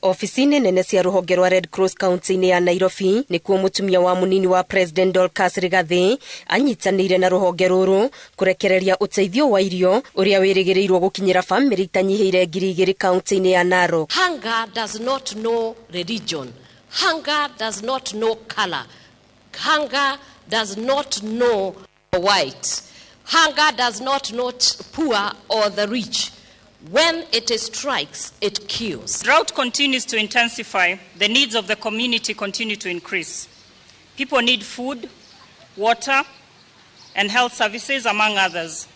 Ofici-inĩ nene cia rũhonge rwa Red Cross kaunti-inĩ ya Nairobi nĩkuo mũtumia wa mũnini wa President Dorcas Rigathi anyitanĩire na rũhonge rũrũ kũrekereria ũteithio wa irio ũrĩa wĩrĩgĩrĩirwo gũkinyĩra bamĩrĩ itanyihĩire 2000 kaunti-inĩ ya Narok. Hunger does not know religion. Hunger does not know color. Hunger does not know white. Hunger does not know poor or the rich. When it strikes, it kills. Drought continues to intensify. The needs of the community continue to increase. People need food, water, and health services, among others.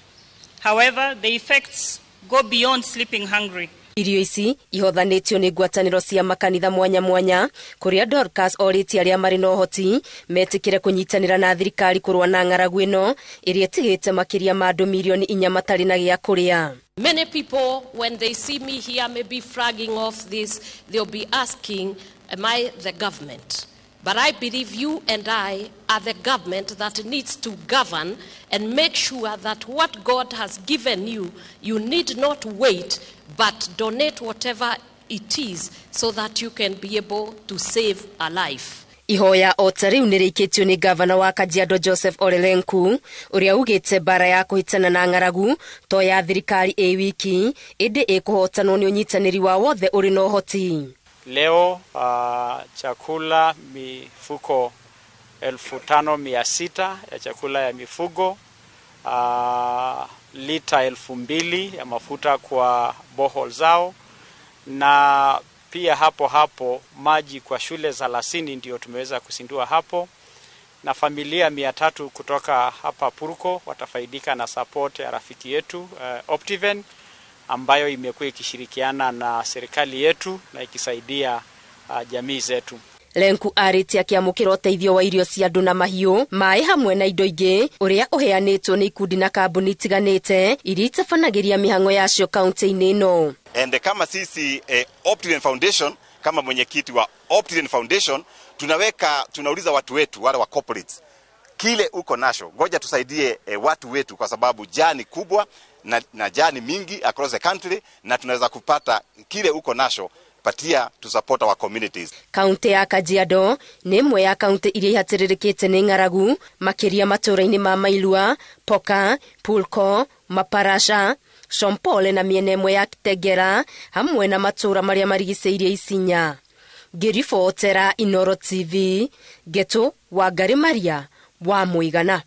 However, the effects go beyond sleeping hungry. Irio ici ihothanĩtio nĩ ngwatanĩro cia makanitha mwanya mwanya kũrĩa Dorcas orĩtie arĩa marĩ na ũhoti metĩkĩre kũnyitanĩra na thirikari kũrũa na ng'aragu ĩno ĩrĩa ĩtigĩte makĩria ma andũ 4 milioni matarĩ na gĩa kũrĩa. Many people, when they see me here, maybe flagging off this, they'll be asking, "Am I the government?" But I believe you and I are the government that needs to govern and make sure that what God has given you, you need not wait, but donate whatever it is so that you can be able to save a life. Ihoya o ta rĩu nĩ rĩikĩtio nĩ gavana wa Kajiado Joseph Ole Lenku ũrĩa ugĩte mbara ya kũhĩtana na ng'aragu to ya thirikari ĩ wiki ĩndĩ ĩkũhotanwo nĩ ũnyitanĩri wa wothe ũrĩ na ũhoti. Leo chakula mifuko 5600 ya chakula ya mifugo, lita 2000 ya mafuta kwa borehole zao, na pia hapo hapo maji kwa shule 30 ndio tumeweza kuzindua hapo, na familia 300 kutoka hapa Purko watafaidika na support ya rafiki yetu Optiven ambayo imekuwa ikishirikiana na serikali yetu na ikisaidia jamii zetu. Lenku arĩtie akĩamũkĩra ũteithio wa irio cia andũ na mahiũ, maĩ hamwe na indo ingĩ ũrĩa ũheanĩtwo nĩ ikundi na kambuni itiganĩte iria itabanagĩria mĩhang'o yacio kaunti-inĩ ĩno. And kama sisi Optiven Foundation, kama mwenyekiti wa Optiven Foundation, tunaweka tunauliza watu wetu wale wa corporates, kile uko nacho, ngoja tusaidie watu wetu, kwa sababu njaa ni kubwa na njaa ni mingi across the country, na tunaweza kupata kile uko nacho, patia to support our communities. Kaunti ya Kajiado nĩ ĩmwe ya kaunti iria ihatĩrĩrĩkĩte nĩ ng'aragu makĩria matũũra-inĩ ma Mailua, Poka, Pulko, Maparasha, Shompole na mĩena ĩmwe ya Kitengela hamwe na matũũra marĩa marigicĩirie Isinya. Ngĩribotera Inoro TV, Ngetu Wangari Maria wa Mũigana.